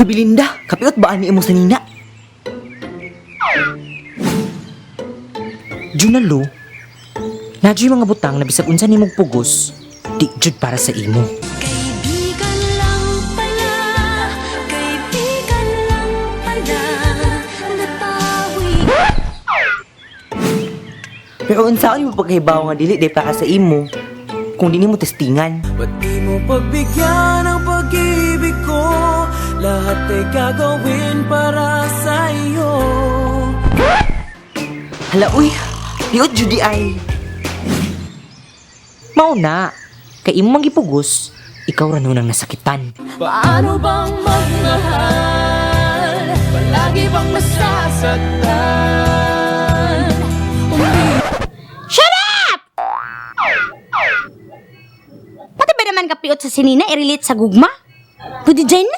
Hoy Belinda, kapiot ba ani imo sa nina? Junalo, nadyo'y mga butang na bisag unsa nimong pugos, di jud para sa imo. Kaibigan lang pala, kaibigan lang pala, napawi. Pero unsaon nimo pagkahibaw nga dili day para sa imo kung di nimo testingan? Ba't di mo pagbigyan ang pag-ibig ko? Lahat ay gagawin para sa iyo. Hala uy, piot jud di ay. Mao na, kay imo mang gipugos, ikaw ra nunang nasakitan. Paano bang magmahal? Palagi bang masasaktan? Shut up! Pati ba naman kapiot sa sinina i-relate sa gugma? Pwede dyan?